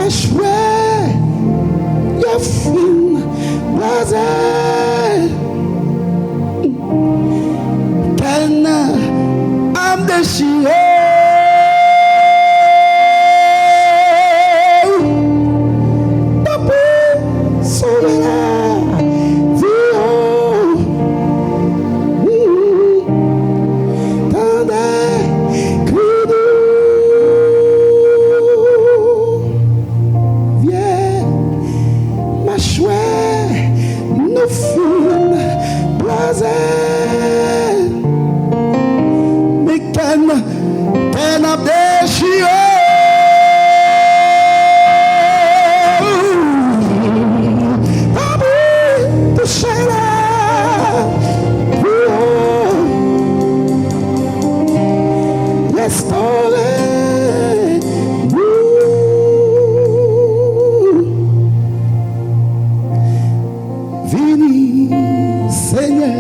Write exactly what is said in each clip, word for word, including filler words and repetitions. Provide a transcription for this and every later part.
Echwe, yo fin blaze. Kè n ap dechire. Tanpri, sove lavi yo. Tande kri nou. Vye machwè nou fin blaze. Men kè n, kè n ap dechire. Tanpri, touche la. Pou restore nou. Vini, Senyè.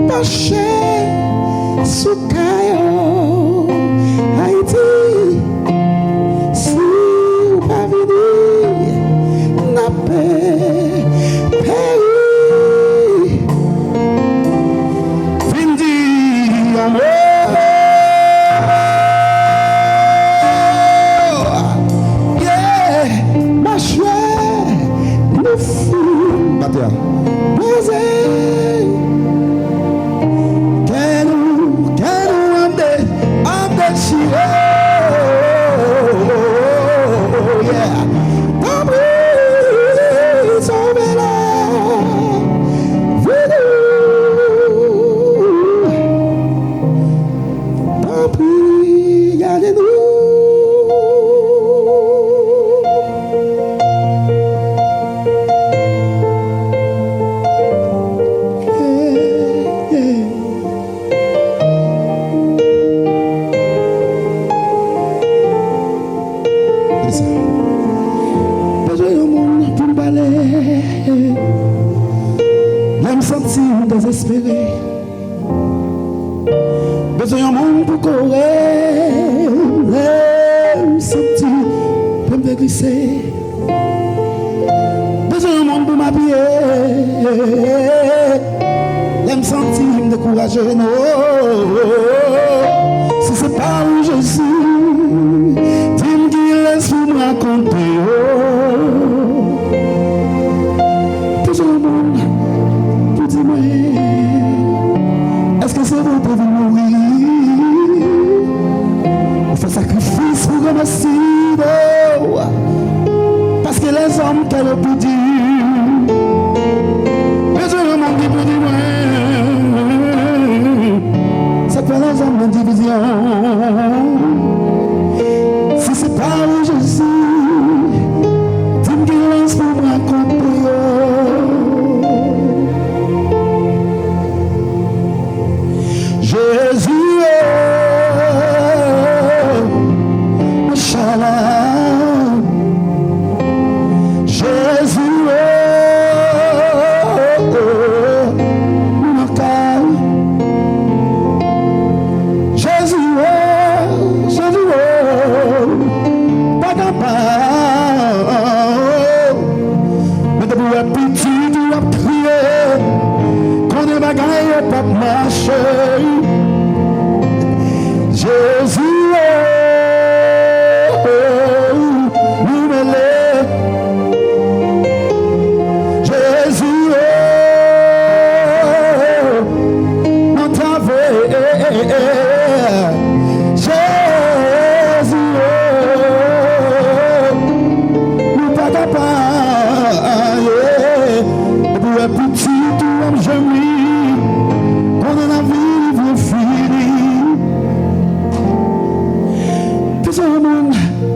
Panche sou kay Ayiti. Si w pa vini, n ap pe-, peri. Vin di yon mo. Yeah. Machwè nou fin. Batè a. Blaze. Kè nou, kè nou ap de-, ap dechire. Yeah. Tanpri, sove lavi nou. Tanpri, gade nou. Yeah, yeah. Listen. Bezwen yon moun pou m pale. Lè m santi m dezespere. Bezwen yon moun pou kore. Lè m santi ke m te glise. Bezwen yon moun pou m apiye. Lè m santi m dekouraje, non. Si se pa ou, Jezi, di m kilès pou m rakonte yo. Bezwen yon moun pou di mwen, èske se vre w te vin mouri? Ou fè sakrifis pou granmèsi w. Paske lèzòm kè yo pi di. Bezwen yon moun ki pou di mwen. Sa k fè lèzòm nan divizyon? Si se pa ou, Jezi, di m kilès pou m rakonte yo. Jezi, oh, machala. Jezi, oh, oh, oh, nou nan kay. Jezi, oh, Jezi, oh, pa kapab. Men depi w wè pitit ou ap kriye, konnen bagay yo p ap mache. Jezi, oh, oh, nou mele. Jezi, oh, antrave. Jezi, oh, nou pa kapab, yeah. Depi w wè pitit ou ap jemi, konnen lavi li vle fini. Bezwen yon moun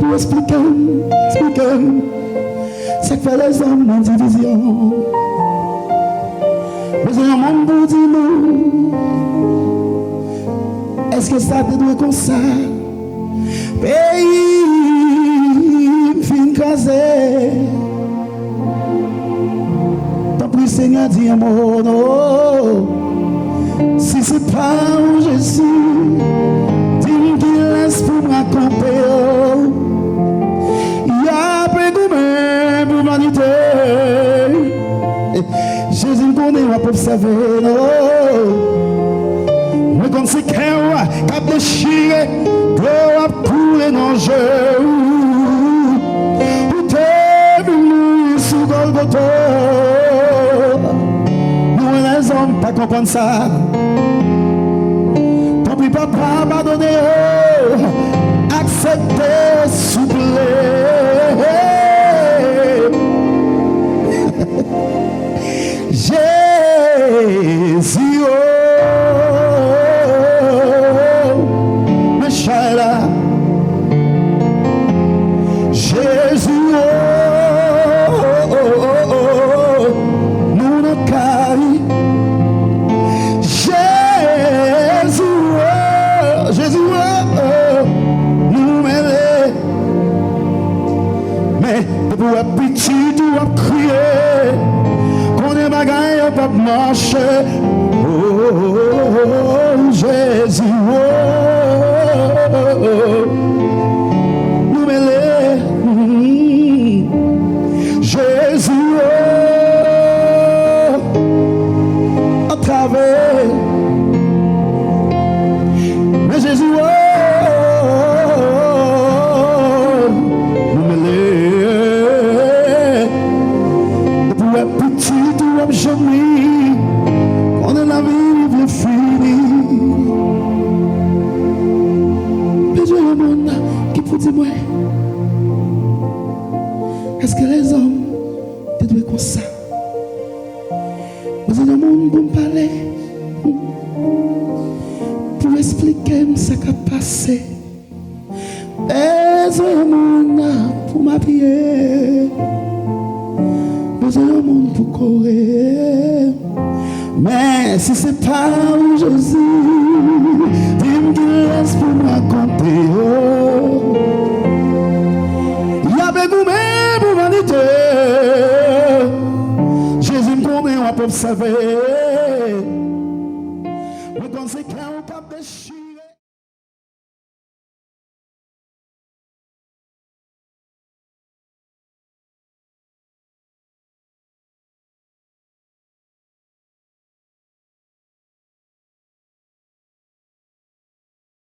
pou esplike m, esplike m sa k fè lèzòm nan divizyon. Bezwen yon moun pou di nou, èske sa te dwe konsa? Peyi m fin kraze. Tanpri, Senyè, di yon mo, non. Si se pa ou, Jezi, di Dlo ap koule nan je w. Ou te vin mouri sou Gòlgota. Nou, lèzòm, pa konprann sa. Tanpri, Papa, padone yo. Aksepte, souple. Jezi, oh, men chay la. Jezi, oh, oh, oh, oh, oh, nou nan kay. Jezi, oh, Jezi, oh, oh, nou mele. Men depi w wè pitit ou ap kriye, konnen bagay yo p ap mache. Oh, Jezi, oh, nou mele. Mm. Jezi, oh, atrave. Men Jezi, oh, nou mele. Depi w wè pitit ou ap jemi, konnen lavi vle fini. Bezwen yon moun ki pou di mwen, èske lèzòm te dwe konsa? Bezwen yon moun pou m pale, pou m esplike m sa k ap pase. Bezwen yon moun pou m apiye. Bezwen yon moun pou kore. Men si se pa ou, Jezi, di m kilès pou m rakonte yo. Y ape goumen pou vanite. Jezi, m konnen w ap obsève.